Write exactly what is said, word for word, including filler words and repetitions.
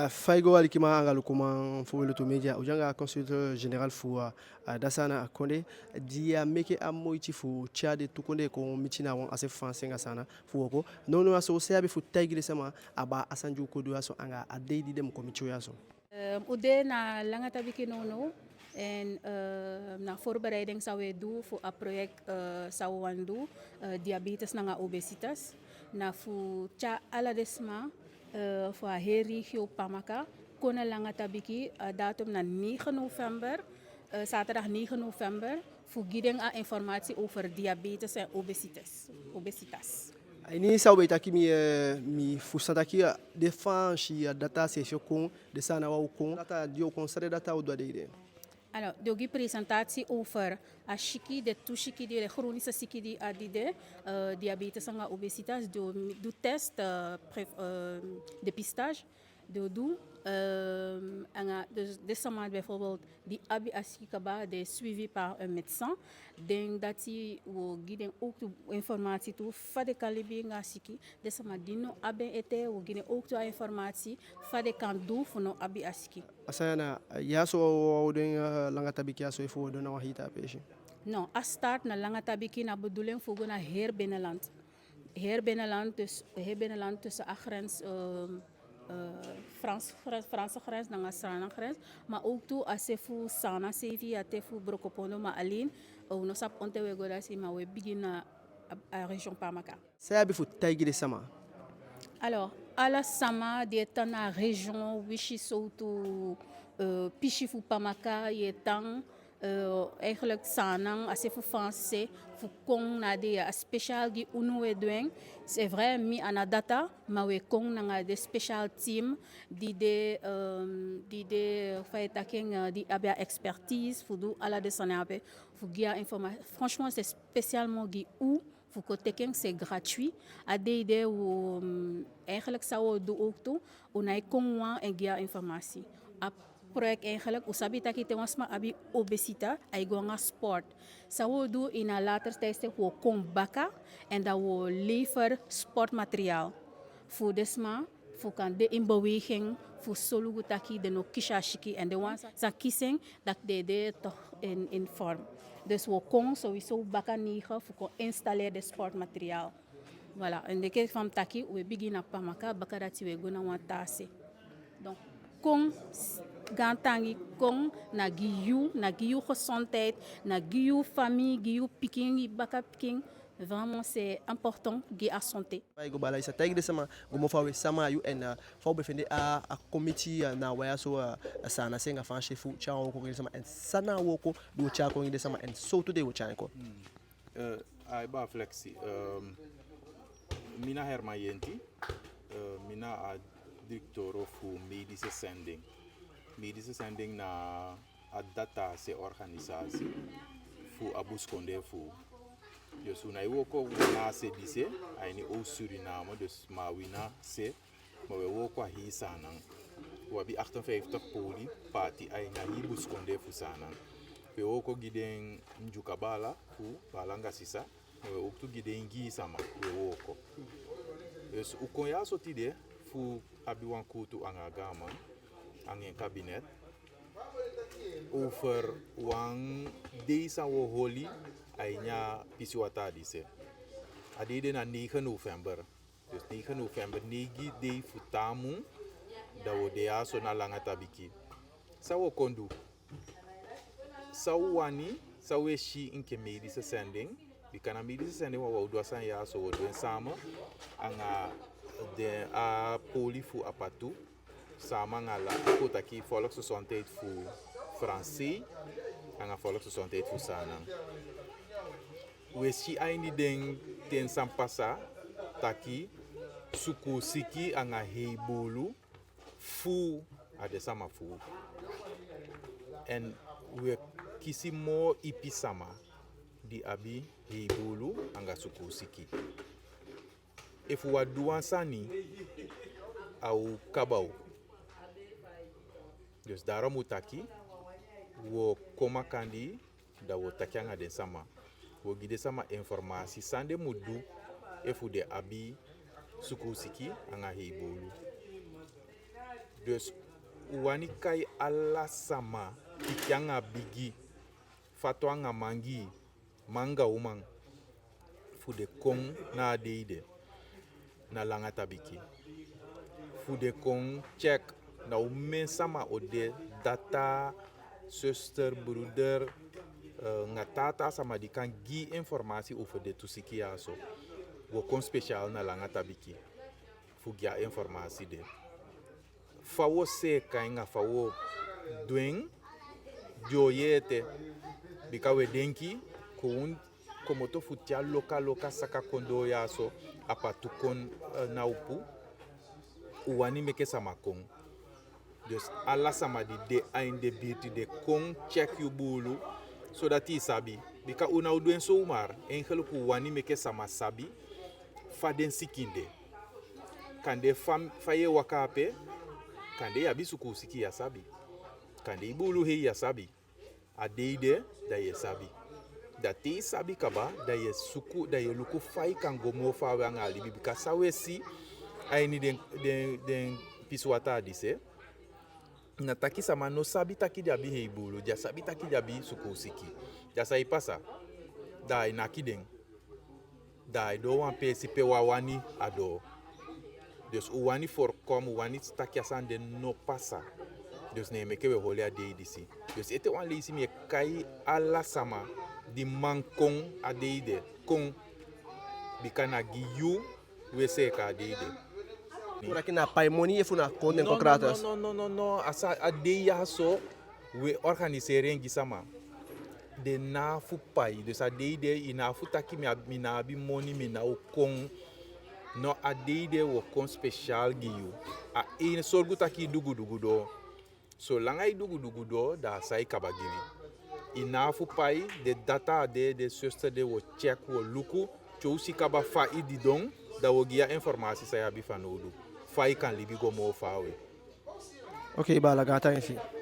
A fa i go, alikiman anga lukuman fu Wi Lutu Media. U de anga a consul général fu a, a data na a kondee, di a meke a moiti fu tyai den tu kondee kon miti na wan a se fu Faansi anga Saanan fu wooko. Nownow ya so, san i abi fu taigi den sama abaa a sani di u kon du ya so anga a dei di den mu kon miti u ya so? Ehm, u de na Langatabiki nownow. En, eh, na voorbereiding san we du fu a project, eh, san we wani du, eh, diabetes nanga obesitas. Na fu tyai ala den sama, eh, fu a heri regio Pamaka kon na Langatabiki, eh, datum na negen november, eh, zaterdag negen november, fu gi den a informatie over diabetes en obesitas. Obesitas. A ini san u be taki, mi, eh, mi fusutan taki, eh, den Faansi, eh, data seefi o kon, den Saanan wan o kon. Data di o kon, san den data o du a dei de? Alors, den o gi presentatie over a siki, den tu siki di, den chronische siki di a di de, eh, diabetes anga obesitas, den o du test, eh, pre-, eh, dépistage. Den o du, ehm, anga, dus den sama bijvoorbeeld di abi a siki kaba, den suivi par un médecin. Den dati wo gi den ook tu informatie tu fa den kan libi anga a siki. Den sama di no abi en ete, wo gi den ook tu a informatie fa den kan du fu no abi a siki. A sani ya na, eh, ya so wo du en, eh, Langatabiki ya so, efu wo du en na wan hii taa peesi? Non, a start na Langatabiki, na bedoeling fu go na heri binnenland. Heri binnenland, dus heri binnenland tussen a grens, ehm, eh, Frans, Frans, Franse grens nanga Saanan grens, ma ook tu a se fu Saanan seefi, a te fu Brokopondo, ma alleen, eh, u no sabi onten we go dati, ma we bigin na a, a région Pamaka. San i abi fu taigi den sama? Alors, ala sama di e tan na a région, winsi sowtu, eh, pisi fu Pamaka i e tan, eh, eigenlijk Saanan, a se fu Faansi, fu kon na a dei ya, a speciaal gi unu we du en. C'est vrai, mi a ná data, ma we kon nanga den speciaal team di de, ehm, di de, fa i e taki en, eh, di abi a expertise fu du ala den sani ape, fu gi a informa-, franchement, c'est spécialement gi u fu kon teke en, c'est gratuit. A dei de, wo, mm, eigenlijk san wo du ook tu, u nái kon wan en gi a informatie. A project, eigenlijk, u sabi taki te wan sama abi obesitas, ai go anga sport. San wo du, in a later tijdstip wo kon baka, en dan wo lever sportmateriaal fu den sama fu kan de in beweging, fu solugu taki den no kisi a siki, en den wan san kisi en, dati den de toch in, in vorm. Dus wo kon sowieso baka negen fu kon installeer den sportmateriaal. Voilà, en enke fa mi taki, we bigin na Pamaka, bakadati we go na wan taa se. Donc, kon, gaantangi, kon, na gi yu, na gi yu gezondheid, na gi yu famii, gi yu pikin, i baka pikin. Vraiment, c'est important gi a santé. Fa i go, baala, i sa taigi den sama go moo fa we sama yu, en, eh, fa u be fende a, a kon miti, eh, na a wan ya so, eh, a Saanan se anga Faansi fu tyai wooko gi den sama, en san na a wooko di wo tyai kon gi den sama, en sowtu dei wo tyai en kon? Hmm. Eh, ai, baa Flexi, ehm, mi na Herman Yenti, eh, mi na a directeur fu Medische Zending. Medische Zending na a data se organisatie fu a busikondee fu u. Dus u nái wooko na a se dise, a ini Oost-Suriname, dus ma wi na se, ma we wooko a hii Saanan. U abi achtenvijftig poli paati a ini a hii busikondee fu Saanan. We wooko gi den Ndyuka baala fu, baala anga sisa, ma we ook tu gi den Ingii sama we wooko. Dus u kon ya so tide fu abi wan kuutu anga a gaaman, anga en kabinet, over wan dei san wo holi a ini a pisiwataa dise. A dei de na negen november. Dus negen november, neigi dei fu taa mun, da wo de ya so na Langatabiki. San wo kon du? San u wani, san we si enke Medische Zending, bika na Medische Zending wawan o du a sani ya so, wo du en sama anga den a poli fu Apatu, sama anga la, kon taki Volksgezondheid fu Faansi, anga Volksgezondheid fu Saanan. We si a ini den ten san pasa taki suku siki anga hei buulu fuu a den sama fu u. En we kisi moo ipi sama di abi hei buulu anga suku siki. Efu u á du wan sani, a o kaba u. Dus daarom u taki, wo kon makandii, da wo taki anga den sama. Wo gi den sama informasi san den mu du efu den abi suku siki anga hei buulu. Dus u wani kai ala sama, pikin anga bigi, fatu anga mangii, man anga uman, fu den kon na a dei de, na Langa Tabiki. Fu den kon check na omen sama o de, data, zuster, broeder, eh, anga taa taa sama di kan gi informasi over den tu siki ya so. Wi o kon speciaal na Langa Tabiki fu gi a informasi de. Fa wi o seeka en anga fa wi o du en, den o yee ete. Bika wi e denki kon komoto fu te a loka loka saka kon doo ya so, a patu kon, eh, na opu. U wani meke sama kon. Dus ala sama di de a ini den birti de, kon check yu buulu, sodati i sabi. Bika u ná o du en zomaar. Eigenlijk u wani meke sama sabi fa den sikin de. Kande fa, fa yu e waka ape, kande yu abi sukuusiki, yu á sabi. Kande i buulu hei, yu á sabi. A dei de, da yu e sabi. Da te i sabi kaba, da yu e suku, da yu e luku fa i kan go moo faawe anga a libi. Bika san u e si a ini den, den, den pisiwataa dise, na taki sama no sabi taki den abi hei buulu, den á sabi taki den abi sukuusiki. Da san e pasa? Da ai naki den. Da ai doo wan peesi pe u á wani a doo. Dus u wani voorkom, u wani taki a sani de no pasa. Dus neen meke wi e holi a dei disi. Dus ete wan leisi mi e kai ala sama di man kon a dei de, kon. Bika na gi yu wi e seeka a dei de. Fu taki na pai moni efu na kon den kon gratis? No, no, no, no, no. A sa, a dei ya so, wi e organiseri en gi sama. Den ná abi fu pai. Dus a dei de, i ná abi fu taki mi abi, mi ná abi moni, mi ná o kon. No, a dei de wi o kon speciaal gi yu. A ini sorgu taki i dugudugu doo. Solanga i dugudugu doo, da a sai kaba gi wi. I ná abi fu pai, den data de, den zuster de, wi o check, wi o luku. Te u si kaba fa i didon, da wi o gi yu a informasi san i abi fanowdu. Fa i kan libi go moo faawe. Oké, baala, gaantangi fi i.